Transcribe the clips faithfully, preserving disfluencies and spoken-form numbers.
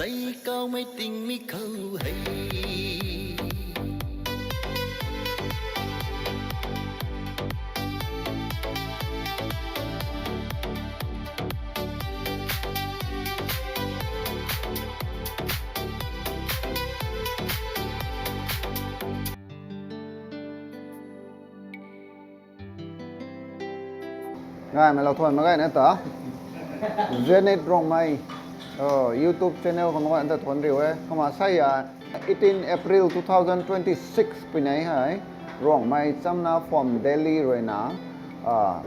Ei kaumei tingmei khou hei. Gaymei lou thuan mak gayna ta. Zenith Rongmei, oh, YouTube channel khou mak gayna ta thuan riu e. Kumna sa ya, eighteen April two thousand twenty-six pui nei hei, Rongmei Chamna from Delhi ruina, ah,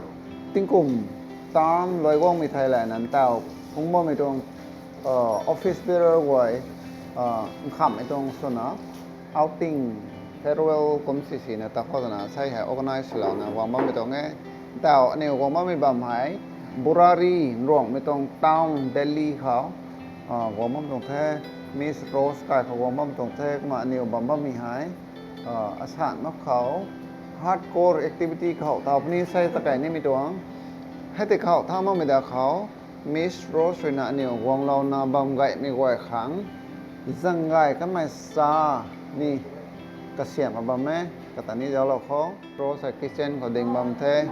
tingkum term luai guangmei thei lana ntau phungc bammei tuang, ah, office bearer guay, ah, nkhamhmei tuang swna outing, farewell kum sisina ta khou twna sei hei organize swlouna guang bammei tuang e. Ntau aniw guang bammei bam hei Burari Nruangmei tuang town Delhi khou, ah, guang bam tuang the, Miss Rose kai khou guang bam tuang the, kumna aniw bam bammei hei, ah, asan mak khou hardcore activity khou tau puni sei ta kai nimei tuang. Hei tei khou tha makmei da khou, Miss Rose ruina aniw guanglouna bam gaymei guay khang, zang gay kamei sa ni kasiamh bam e, kata ni zauclou khou. Rose hei kitchen khou ding bam the.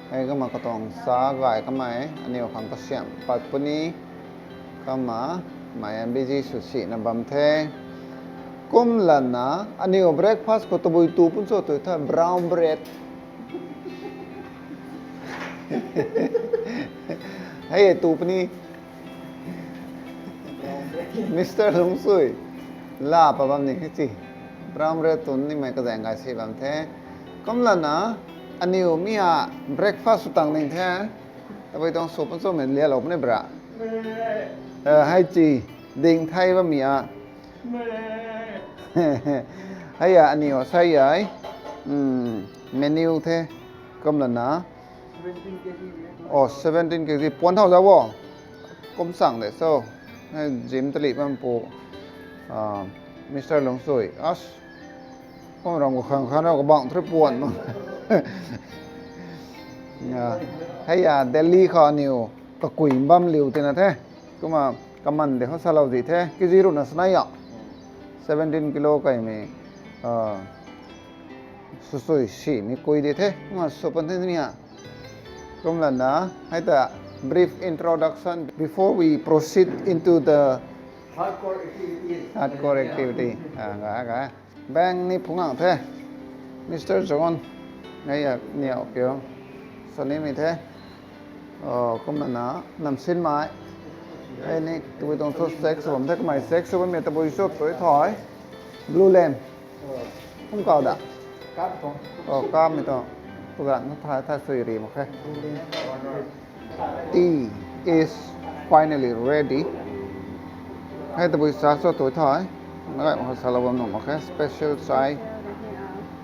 Hei kumna katuang sa gay kamei aniw khang kasiamh pat puni. Kumna mei busy sw sina bam the. Kum lana aniw breakfast khou tabui tu pun cho tu tha brown bread. Hei tu puni. Mister Lungsui. La pa bam ni hei chi. Brown bread tu ni mei kazaeng gay si bam the. Kum lana aniw mi a breakfast sw tang ding the. Tabui tuang sw pun cho mei lialou puni bra. Eh, hei chi. Ding thei bammei a. Hei a aniw sa e. Hmm, menu the. Kum lana. Oh, seventeen K G. Puan thau zau o. Kum sang de so. Hei gym tali bam pu. Ah, Mister Lungsui. As. Kum ram khou khang khan rau kabang three puan ma. Ah, hei a Delhi khou aniw kakui bam liu tina the. Kumna kaman de khou salou di the. K G ruhna sanai a. Seventeen kilo kaimei, ah, swsui simei kui di the. Kumna sw pan the ni a. Kum lana, hei ta brief introduction before we proceed into the hardcore activity. Ah, ga, ga. Bang ni phungc ngang the. Mister John. Ngai ya niau kiu. Sa nimei the. Oh, kum lana, nam sinmei. Hei ni, tabui tuang thu check sw bam the, kamei check sw bammei tabui sw tui thai. Blue lamp. Kum kau da. Oh, kamei tuang. Pugan na thai, thai sui ri mak khe. Tea is finally ready. Hei tabui sa sw tui thai. Nagai mak salou bam nuh mak khe. Special chai.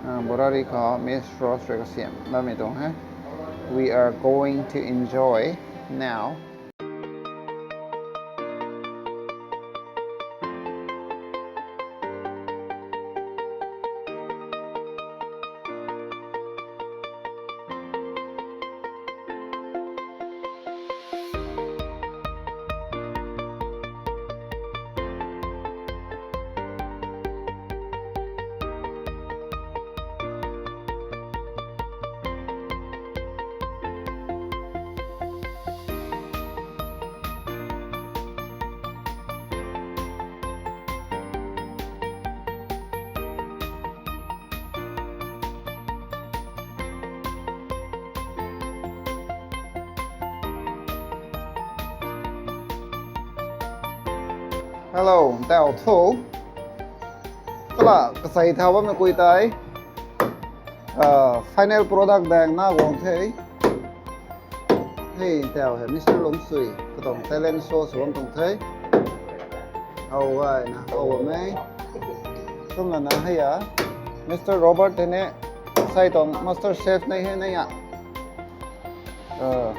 Ah, Burari khou Miss Rose rui kasiamh bammei tuang he. We are going to enjoy now. Hello, ntau thu. Kala kasei thau bammei kui tei. Ah, final product daeng na guang the. Hei, ntau hei, Mister Lungsui, katuang talent show sw bam tuang the. How gayna, how bam e. Kum lana hei a, Mister Robert hei ne, sei tuang master chef nei hei nei a. Ah.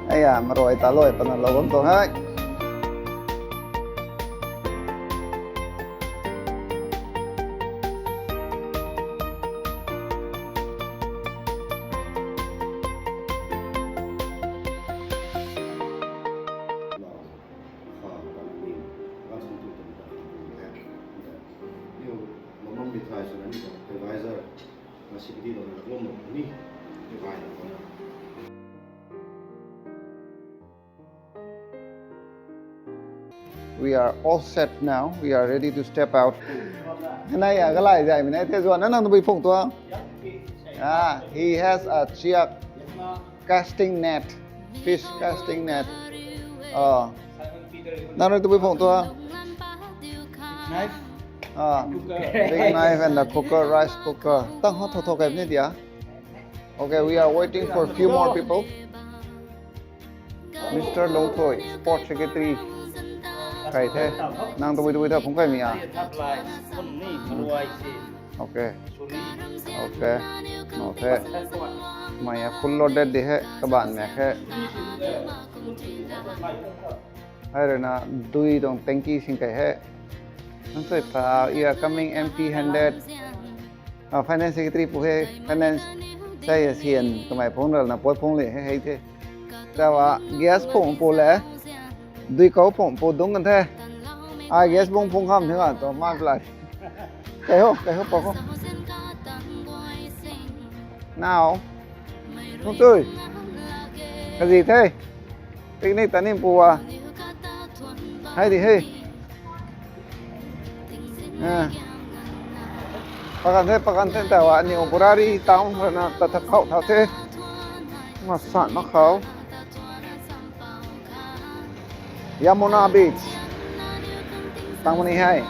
Aya, marui ta loi pana lou bam tuang hei. We are all set now. We are ready to step out. Hei nai ya, kalai zay mei nai the zuan na nang tabui phung tuang. Ah, he has a chiak casting net, fish casting net. Oh. Nang rui tabui phung tuang. Knife. Ah, big knife and a cooker, rice cooker. Tang ho tho tho kai ni dia. Okay, we are waiting for a few more people. Mister Lungthui, Sport Secretary. Kai the. Nang tabui tabui tha phung kai mi a. Okay. Okay. Okay. Maya full loaded di he. Kaban mek he. Hei rui na dui tuang tanky sing kai he. Nang sui pa, you are coming empty handed. Ah, finance secretary pu he, finance. Sai asian kamei phung ral na poi phung le he, hei the. Tawa gas phung pu le. Dui kou phung pu dung kan the. Ah, gas bung phung kham the kan to, man pla. Kai ho, kai ho pa ho. Now. Nung tui. Kazi the. Picnic ta nim pu a. Hei di hei. Ah. Pakan the, pakan the ta wa, aniw burari town rana ta thak khou thau the. Masan mak khou. Yamuna Beach. Tang mani hei.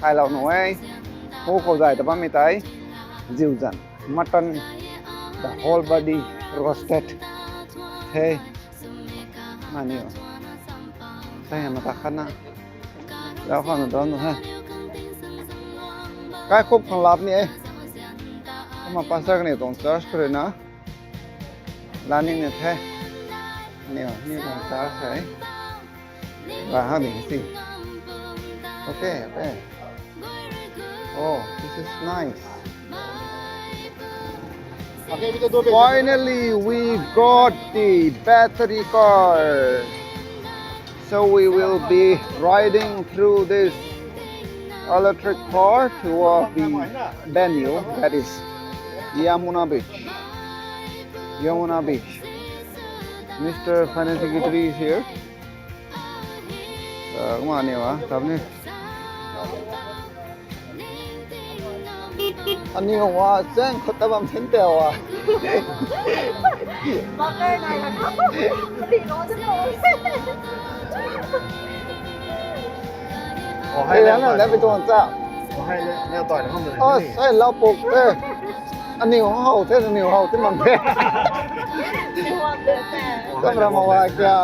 Hai lou nu e. Hu khou zay ta bammei tei. Ziu zan. Mutton, the whole body roasted. Hey, mani o. Sai hei mata khat na. Lau khang na dawn nu he. Kai khup khang lap ni e. Kumna pastor kaniw tuang church khou rui na. Laning ni the. Ni o, ni tuang church hei. Wow, how do you see? Okay, okay. Oh, this is nice. Finally, we got the battery car. So we will be riding through this electric car toward the venue, that is Yamuna Beach. Yamuna Beach. Mister Finance Secretary is here. Uh, kumna aniw a, tab ni. Aniw a, chang khut ta bam sin teo a. Oh, hai le, le, le, le, tuang cha. Oh, hai le, le, toi le, hom le. Oh, sai lau puk te. Aniw hou the, aniw hou the, mam the. Kamra ma wa kya?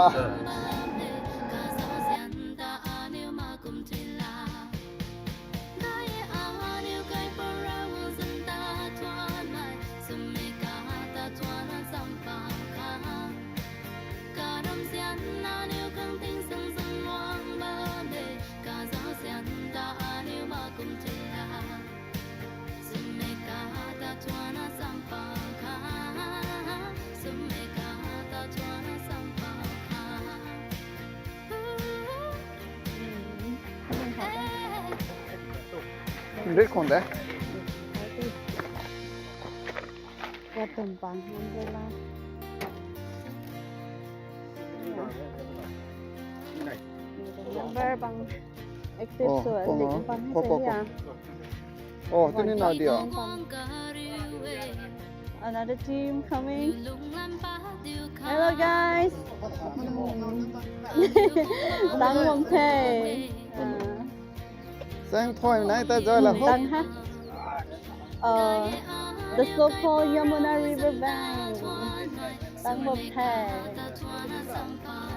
Rik khwan de. Katum pang umbrella. Member bang active. Oh, so, oh, lik pang oh, oh, oh. Oh, tini na dia. Another team coming. Hello, guys. Tang bam the. Ah. Sang thoi nai ta joy la ho. Tang ha. Uh, the so-called Yamuna River bank. Tang bam the.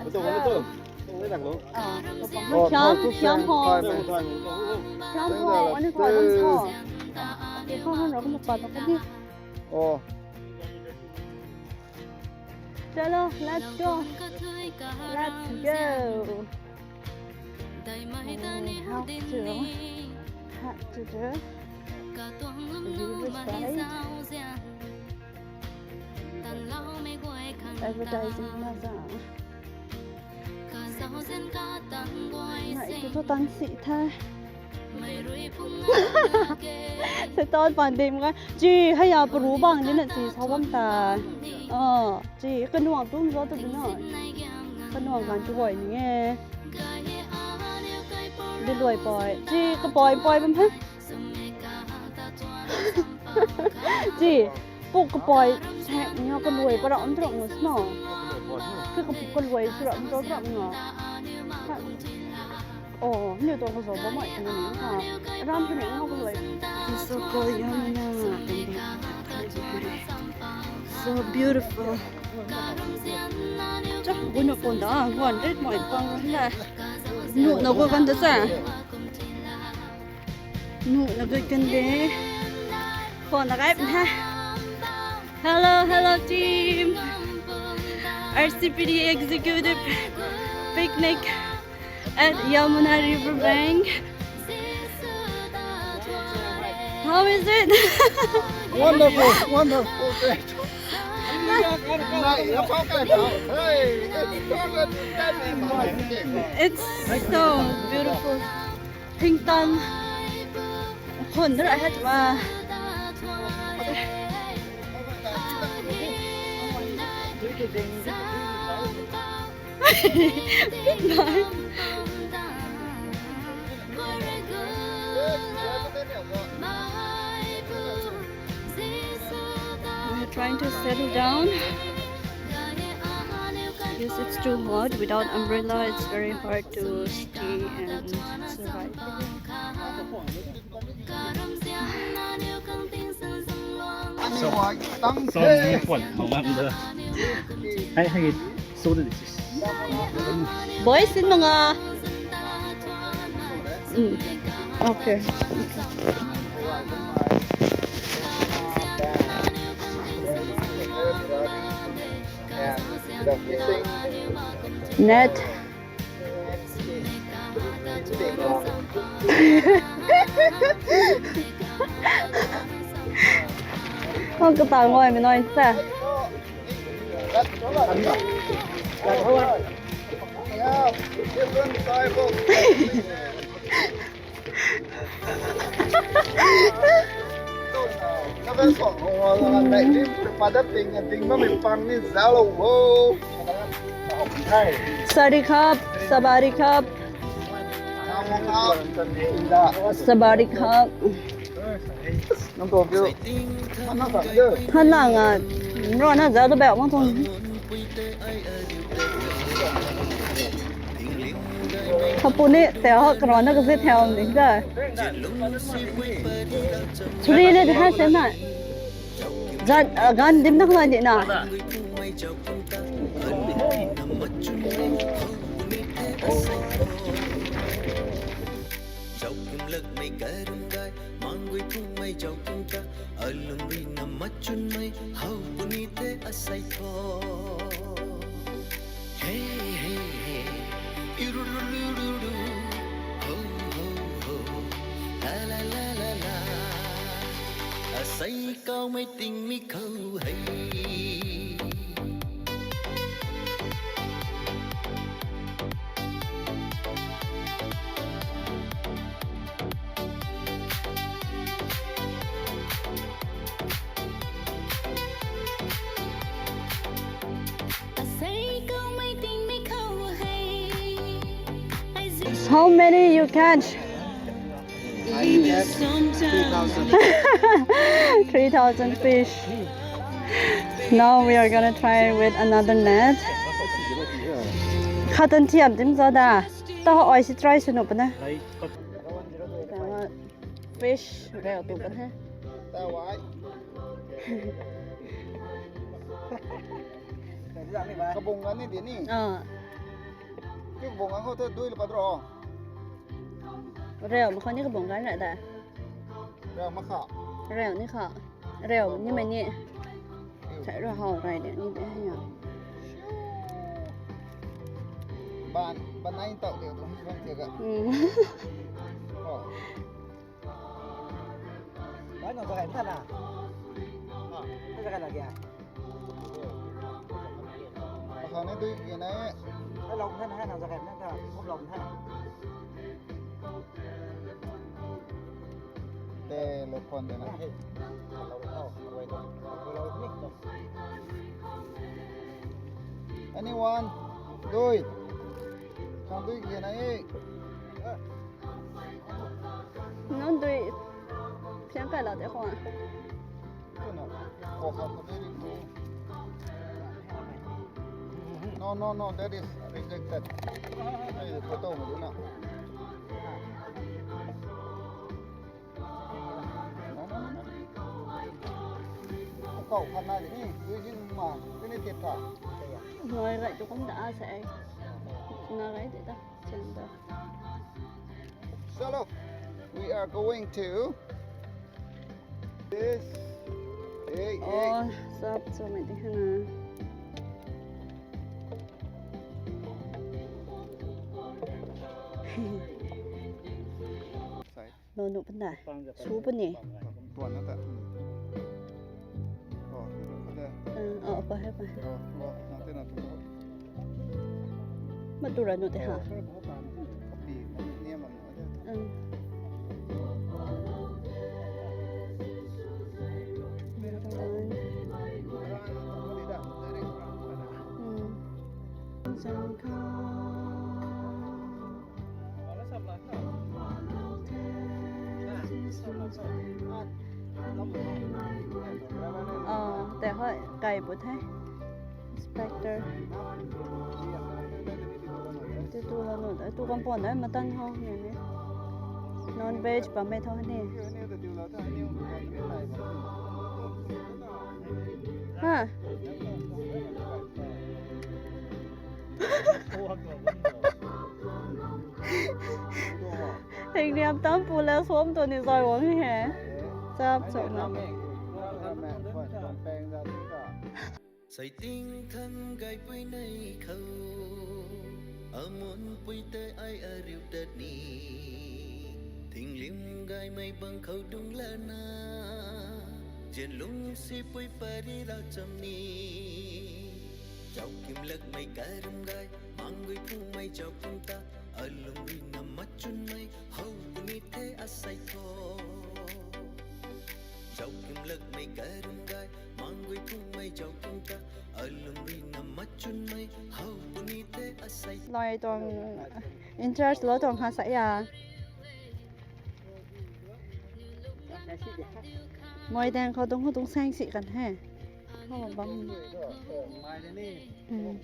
Betul, betul. Oh, hiam, hiam ho. Hiam ho, ani koi bam ho. Ye kho han ro ko pa to ka di. Oh. Chalo, let's go. Let's go. We have to, have to do the riverside. Advertising na za. Nai tu tu tan si the. Se ton pan dim ga. Chi haya paru bang ni na chi sa bam ta. Oh, chi kanuang tum zo tu na. Kanuang kan tu goi ni e. Di luai poi. Chi ka poi poi bam ha. Chi, puk kapoi, sek ni kaluai para um tram ngu sna. Ki kapuk kaluai sura um tram ngu. Oh, ni to kazo ba mai ni ha. Ram ni ngu kaluai. So cool, yum, yum. So beautiful. Chak, guna pon da, one hundred mai pang na. Nu na go kan da sa. Nu na go kan de. Phone na kai ha. Hello, hello team. R C P D executive picnic at Yamuna River Bank. How is it? Wonderful, wonderful, great. Hey, it's so good. It's so beautiful. Pingtan. Khun ra het ma. We're trying to settle down because it's too hot. Without umbrella, it's very hard to stay and survive. So, some viewpoint, mamam da. Hey, hey, so this is. Boys, in mga. Mm. Okay. Net. Không có tao ngồi mà nói sao? Sawasdee khrap, sawasdee khrap. Sawasdee khrap. Han lang a, rana zauc ta bauh mak tuang. Khapu ni tei ho karana kazi thau ni da. Churi le ha se na. Zan, a, gan dim na khlai ni na. Zauc kum lak mei karun gay, mang gui kum mei zauc kum ta, alum ri na machun mei, how puni te asai tho. Hey, hey, hey, irululululu, ho, ho, ho, la, la, la, la, la. Asai kau mei ting mi khou hey. How many you catch? I catch three thousand. Three thousand fish. Now we are gonna try with another net. Khatan thiam tim zo da. Ta ho oi si try sunu pana. Fish reu tu pan he. Kabung kan ni di ni. Ah. Kabung kan khou tu dui le pat ro. Reu ma khou ni kabung kan ra da. Reu ma kha. Reu ni kha. Reu ni ma ni. Sai reu hau rai de ni de ya. Ban, ban nai tau liu tu, ban tiak a. Hmm. Oh. Bai nang jakai na? Ha? Nang jakai lak ge? Akhang ni dui ge na e. Hai lou na, hai nang jakai na ta, kum lou na. Te lou khwan de na. Anyone? Dui. Khang dui ge na e. Nang dui. Piang kai lou de khwan. No, no, no, that is rejected. Hey, photo mo na. No, no, no, no. Kau khat na ni, dui jin ma, tini tip tha. Noi rai tu kum da a sa e. Na rai de ta, chen da. Chalo, we are going to this. Hey, hey. Oh, sap so mai di hana. Side. Lo nu panda. Su puni. Tuan na ta. Oh, ada. Ah, oh, apa hai pa. Oh, oh, nanti na tu. Matura nu te ha. Kopi, ni ama nu ada. Ah. Hmm. Ah, te hoi, kai bu the. Inspector. Tu, tu la nu, tu kampon da, matan ho, ni ni. Non veg pa me tho ni. Ha? Heng niam tam pu la som tu ni zai wang ni he. Chap chap na. Saiting than gaipui nei khou, amun pui tei ai ariu tat ni. Thinglim gaymei bang khou dung lana, zianlung sipui pari rau cham ni. Zaukim lakmei karam gay, manggui phungmei zaukim ta, alung rui na machunmei, how puni the asai tho. Zaukim lakmei karam gay, manggui phungmei zaukim ta, alung rui na machunmei, how puni the asai. Lai tuang in charge lo tuang ha sa ya. Moi dang khou dung khou dung sang si kan he. Khou bam. Hmm.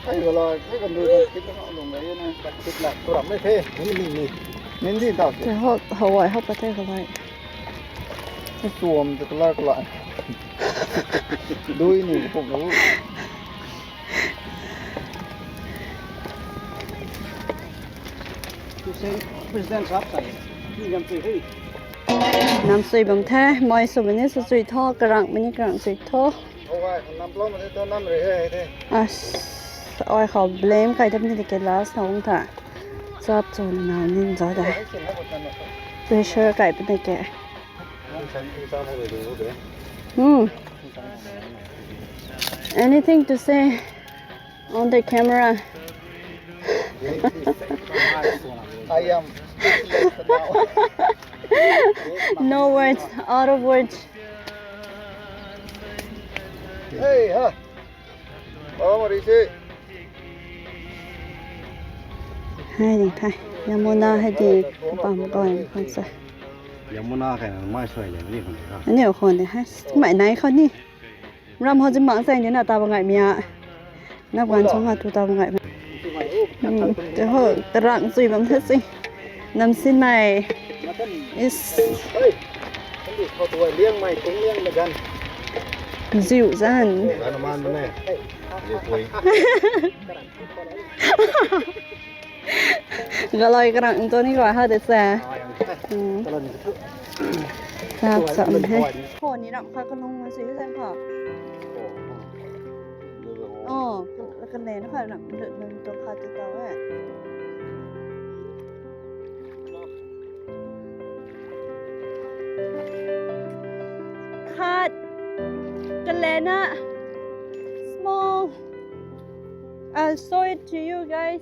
Hei, wala, hei, kan dui kan kit na lung lei na. Kit la, tu ram mei the, ni, ni, ni. Nin di tau. Te ho, hawai, hawpa te hawai. Ni tuam te kala kala. Dui ni pum lo. President sahab sai. Ni yam tui hei. Nam sui bam the, moi sw mani sw sui tho, karang mani karang sui tho. As, oi khou blame kai dam ni de ke last na ung tha. Chap chon na nin za de. Pressure kai puni ke. Hmm. Anything to say on the camera? I am speechless now. No words, out of words. Hey, ha. Mama ri se. Hai ni thai. Yamuna hai di pam koi khang sa. Yamuna kai na mai soi le ni khang ka. Ani khon de hai. Mai nai khon ni. Ram ho jim mang sai ni na ta ba ngai mia. Nap gan chong ha tu ta ba ngai. Te ho, karang chui bam the si. Nam sin mai. Is. Hey. Kan di khou tuai liang mai, kung liang na gan. Ziu zan. Gan man ne. Ziu pui. Galoi karang tu ni kua ha de se. Hmm. Tap sam he. Ho ni ram kha kalung ma si zan kha. Oh, ka, ka le na kha ram, ram, ram, ram, kha tu tau e. Khat, kalena, small. I'll show it to you guys.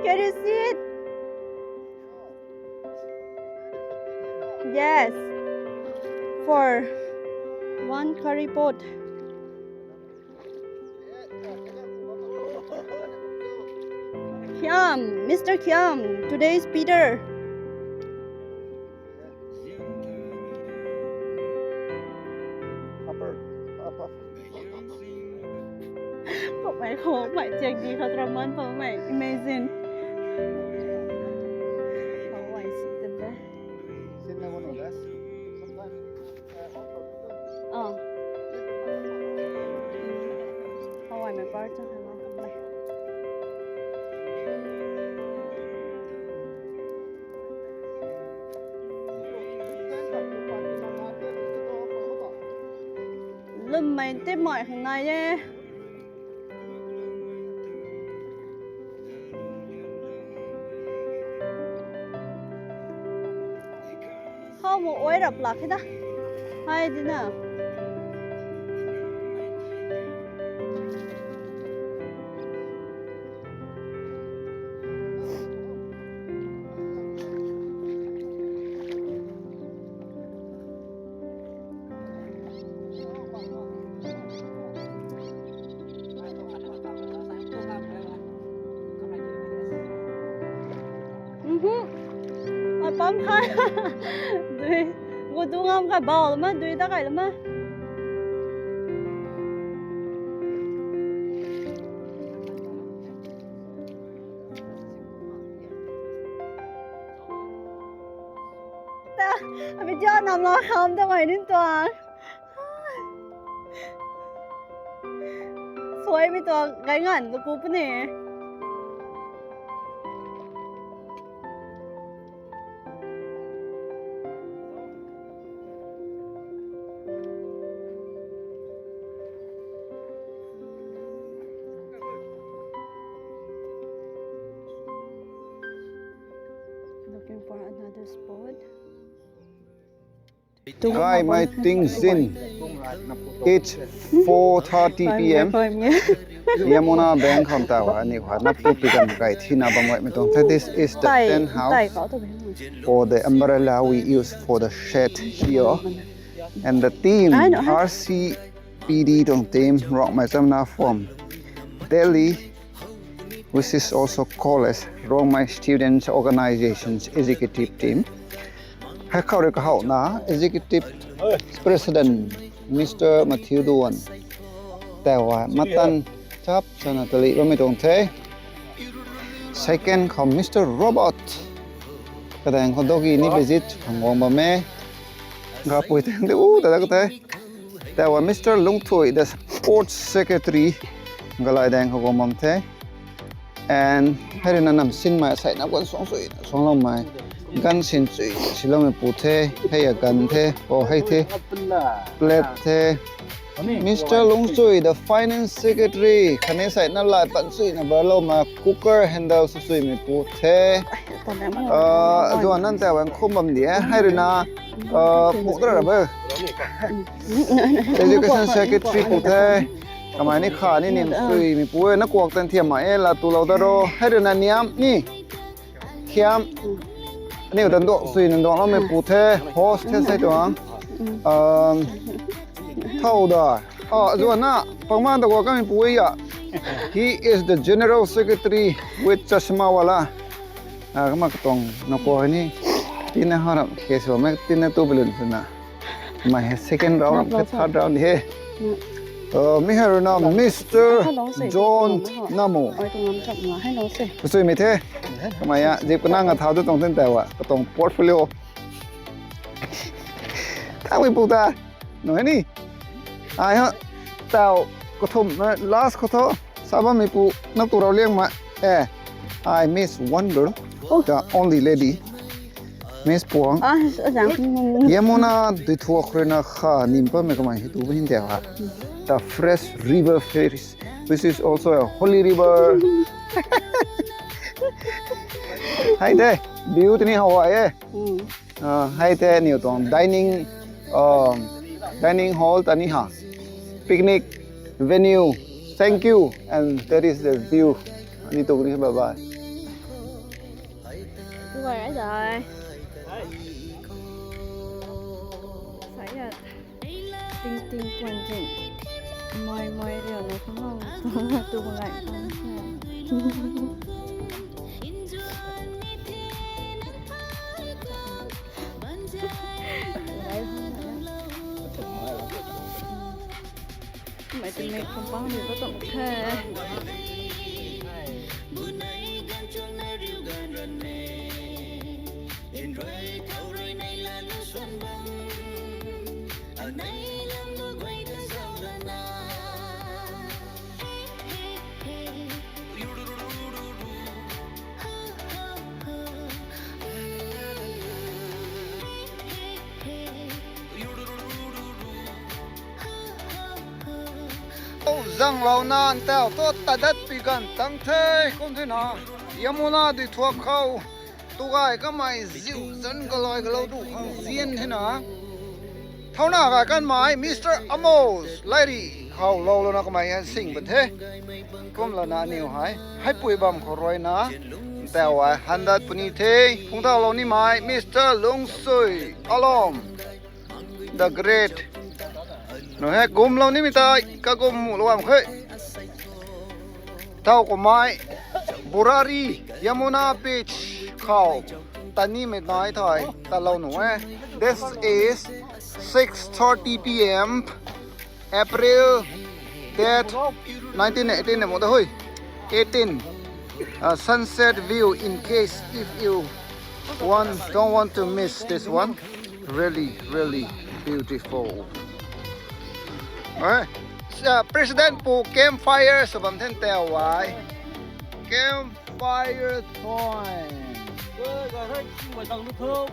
Can you see it? Yes. For one curry pot. Kiam, Mister Kiam, today's Peter. Upper, upper. Kau mei, kau mei, check di kau traman pau mei, imagine. Kau mei si tanda. Oh. Kau mei par chang hai ma kau mei. Lwmmei tei mei khang nai e. How mu oi rap lak he da. Hai di na. Mhm. Ai pam kha. Dui. Gu du ngam kha bau lama, dui ta kai lama. Ta, video nam lo kham ta mai nin tuang. Suai mi tuang gai ngan lu ku puni. Looking for another spot. Kai mai ting zin. It's four thirty p m. Yamuna bank kham ta wa ni wa nap tu pi gam kai thina bam wai mi tuang the. This is the tent house for the umbrella we use for the shed here. And the team, R C P D tuang team, Rongmei Chamna from Delhi, which is also called as Rongmei Students Organization's Executive Team. Hei khou rui kahouna Executive President Mister Matthew Duan. Tei wa matan chap chana tali bammei tuang the. Second khou Mister Robert. Kadaeng khou Dogi ni visit khang guang bam e. Ga pui tang de u ta da ka the. Tei wa Mister Lungthui, the sports secretary, galai daeng khou guang bam the. And hei rui na nam sinmei sai na guan suang sui suangloumei. Gan sin sui siloumei pu the, hei a gan the, o hei the. Plate the. Mister Lungthui, the finance secretary, khatni sai na lai pan sui na baloumei cooker handle sui suimei pu the. Ah, zuan nan tei wan khum bam di e. Hei rui na, ah, pu kara ba. Education secretary pu the. Kamei ni kha ni nim suimei pu e, na kuak tan thiam ma e, la tu lou da ro. Hei rui na niam ni. Thiam. Aniu tan duak sui nan duak loumei pu the, host the sai tuang. Um, thau da. Ah, zuan na, pangman ta kuak kamei pu e ya. He is the general secretary with Chashma Wala. Ah, kama katuang na kuak ni. Tina haram khe so me, tina tu balun suna. Mei hei second round, third round he. Uh, mi hei rui na Mister John Namo. Kusui mei the. Kamei a, zip kana nga thau tu tuang tin tau a, katuang portfolio. Thangmei pu ta. Nu hei ni. Ai ha. Tau kathum na last khou tho. Sa bammei pu na tu rau liang ma. Eh. I miss one girl. The only lady. Miss Puang. Ah, azang. Yamuna dui thuak rui na kha nim pa mei kamei hei tu ba hin tau ha. The fresh river fish, which is also a holy river. Hei de, view tini how e. Ah, hei te niw tuang dining, um, dining hall tani ha. Picnic venue. Thank you. And that is the view. Ani tu ni bye bye. Tuai ai dai. Sai ya. Ting ting kuan ting. Moi moi riu na khang tu ngai. Mei ti mei kampang ni ko tuang the. Zanglou na ntau tu tadat pi gan tang the kum the na. Yamuna dui thuak khou tu gay kamei ziu zan kaloi kalou tu khang zian the na. Thauna gay kanmei Mister Amos Lairi khou lou lou na kamei an sing ban the. Kum lou na aniw hei. Hei pui bam khou rui na. Ntau ai handat puni the. Phung tau lou nimei Mister Lungsui Alom. The Great. Nu hei gum lou nimei tei, ka gum mu lou am khe. Tau kamei, Burari, Yamuna Beach khou. Tanimei nai thei, ta lou nu e. This is six thirty P M, April date nineteen eighteen na mo da hui. Eighteen. Uh, sunset view in case if you want, don't want to miss this one. Really, really beautiful. Eh? Uh, President pu campfire sw bam then tau ai. Campfire time.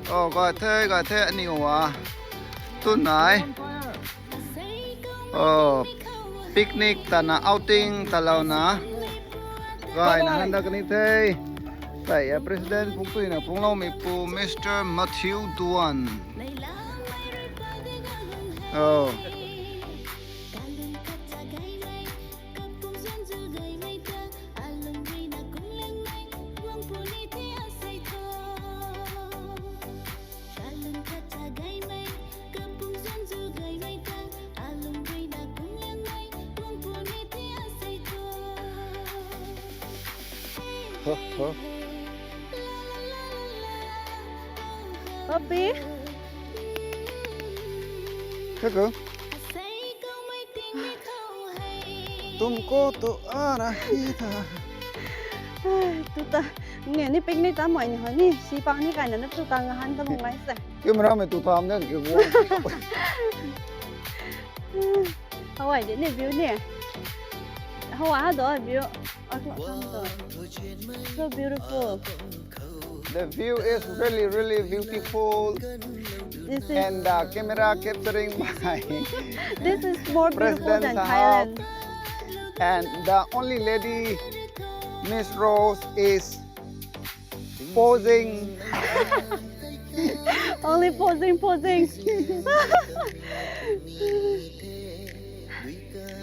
Oh, ga the, ga the, aniw a. Tunai. Oh, picnic tana outing ta lou na. Gay na handa kani the. Tei a president phung tui na phung lou mei pu Mister Matthew Duan. Oh. Papi. Kaka. Tuamko tu ana hi tha. Tu ta, ni ni picnic ta mai ni ho ni, si pang ni kai na na tu ta nga han ta bung ngai se. Camera mei tu tham den ki wo. How ai de ni view ni. How ai ha do view. A tu tham do. So beautiful. The view is really, really beautiful. This is, and the camera capturing by this is more beautiful than President's house. Thailand. And the only lady, Miss Rose, is posing. Only posing, posing.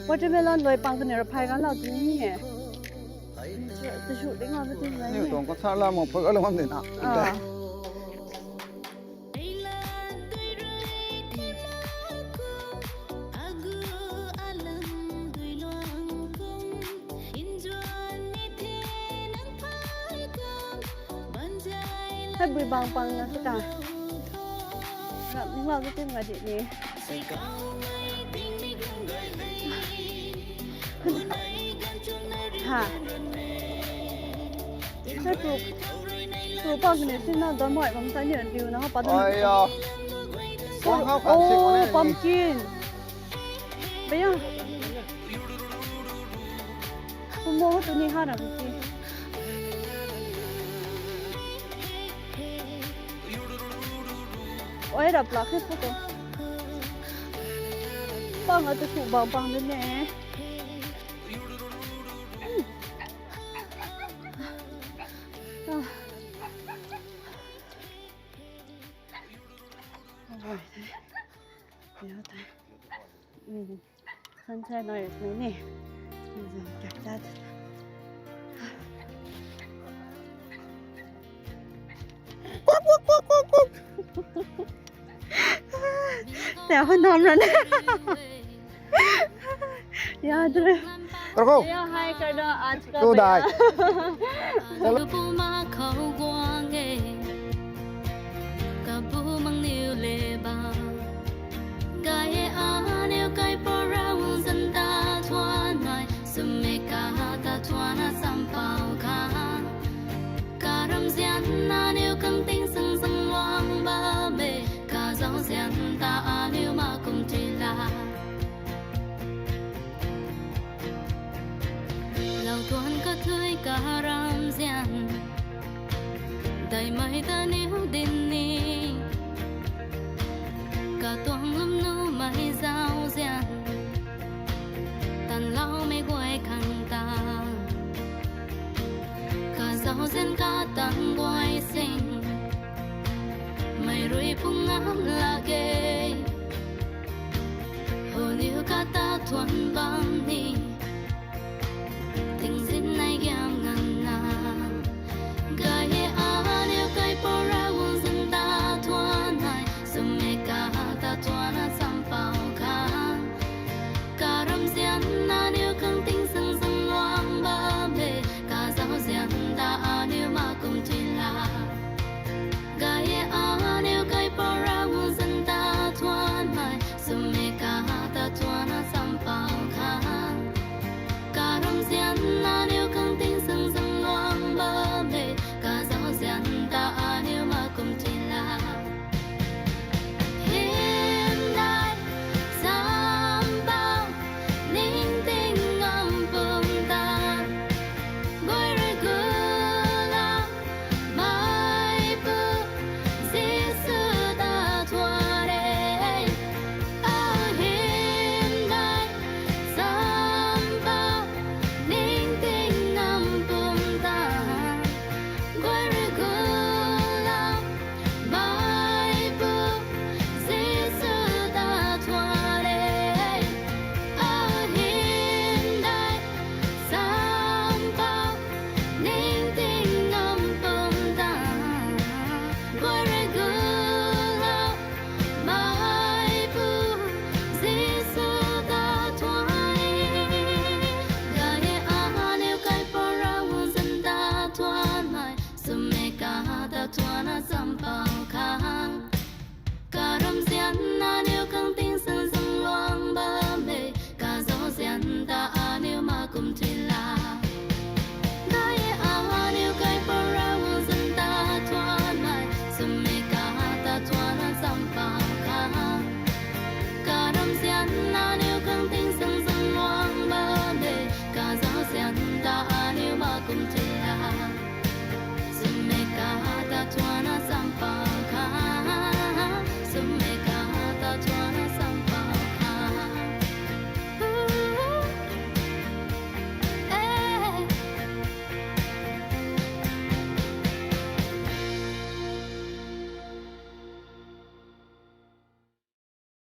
Watermelon loi pang kani ra phai gan lau tu ni e. Tu shu ding lau tu ni. Ni tuang ko sa la mo phai gan lau ngam de na. Ah. Hei bui bang pang na tu ta. Rap ning lau tu tim ga di ni. Ha. Sa tu, tu pa sini sina don moi bam sa ni diu na pa don. Ai ya. Kong hau kan sing ne. Oh, pumpkin. Baya. Kumo tu ni ha ram ki. Oi, rap lak khe photo. Pang a tu su bang bang de ne. Ah. Oi. Yo tai. Hmm. Sunset noise ni ni. Kak kak. Tau hwn nam ran. Yaad re. Rako. Yo, hi kar do, aaj ka tu dai. Chalo. Lupuma khou guang e. Kabu mang niu le ba. Gay e aniu kai parau zan ta thuan nai. Sumei ka ta thuan na sampau kha. Karam zian na niu kang ting sang sang luang ba be. Kazau zian ta aniu ma kum tui la. Lau tuan kathui karam zian. Daimei ta niu din ni. Katuang lum nu mei zau zian. Tan lau mei guay khang ta. Kazau zian katan guay sing. Mei rui pung ngam lak e. Honiu kata thuan bam ni.